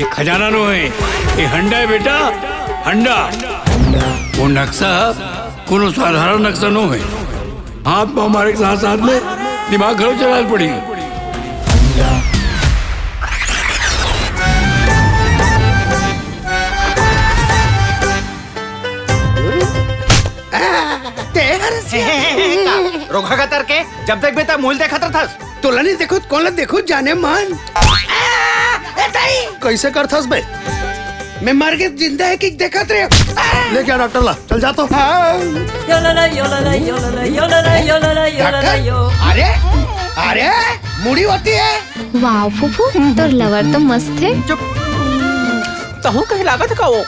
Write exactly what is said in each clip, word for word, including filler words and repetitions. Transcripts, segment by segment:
ये खजाना नो हे, ये हंडा हे बेटा, हंडा। वो नक्शा कोनो साधारण नक्शा नो हे। हाथ में मारे के साथ साथ में दिमाग घलो चलाए ल पड़ी। रोखा का तरके, जब देखबे त मूल देखत रथस। तोला नहीं देखो, कोन ला देखो जाने मन। ए, दाई। कैसे करथस बे? मैं मर के जिंदा हे कि देखत रहे। ले गया डॉक्टर ला, चल जा तो। हाँ। यो ला ला, यो ला ला, यो ला ला, यो ला ला, यो ला ला, यो ला ला, डॉक्टर? यो। अरे, अरे, मुड़ी होती है। वाह फूफू, तोर लवर तो मस्त हे। चुप। तहूँ कहीं लागत का वो?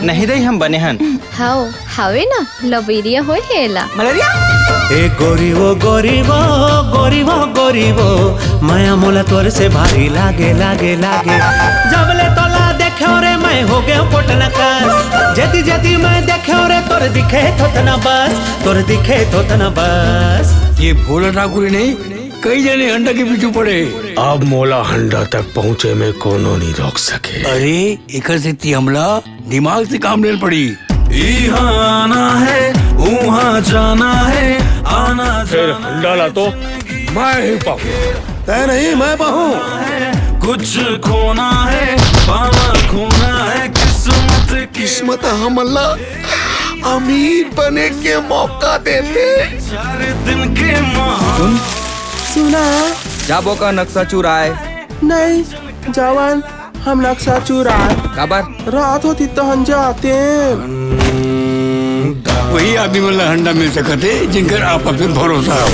नहीं दई, हम बने हन। हव, हवे ना, लबेरिया होय हे एला। मलेरिया? ए गोरी वो, गोरी वो, गोरी वो, गोरी वो, मया मोला तोर से भारी लागे, लागे, लागे। जब ले तोला देखे रे, मैं हो गए पोटना कस। जदी जदी मैं देखे रे, तोर दिखे थोथना बस, तोर दिखे थोथना बस। ये भोला ठाकुर ही नहीं, कई जने हंडा के पीछू पड़े। अब मोला हंडा तक पहुँचे में कोनो नहीं रोक सके। अरे, एकर सेती हमला दिमाग से काम लेल पड़ी। इहाँ आना है, उहाँ जाना है, आना फिर जाना हंडा ला तो मैं ही पाहूँ। तय नहीं, मैं पाहूँ। कुछ खोना है, पाना खोना है, किस्मत के किस्मत हमला अमीर बने के मौका देथे। चार दिन के महा- सुन, सुना। जाबो का नक्शा चुराए? नहीं, जवान, हम नक्शा चुराए। काबर? रात होती तो हम जाते। वही आदमी मन ला हंडा मिल सकत हे, जिनकर आपस में भरोसा हो।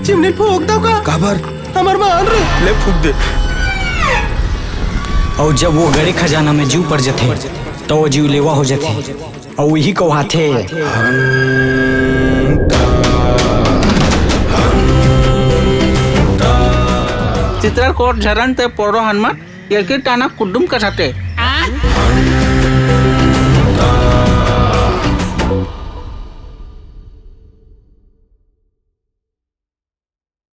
चिमनी फूंक दो का? काबर? हमर मान रे। ले फूंक दे। अउ जब वो गड़े खजाना में जीव पड़ जथे, त वो जीव लेवा हो जथे। अउ इही कहाथे। चित्रकोट झरन ते पोरो हनुमान, एलकी टाना कुड्डुम कसाते।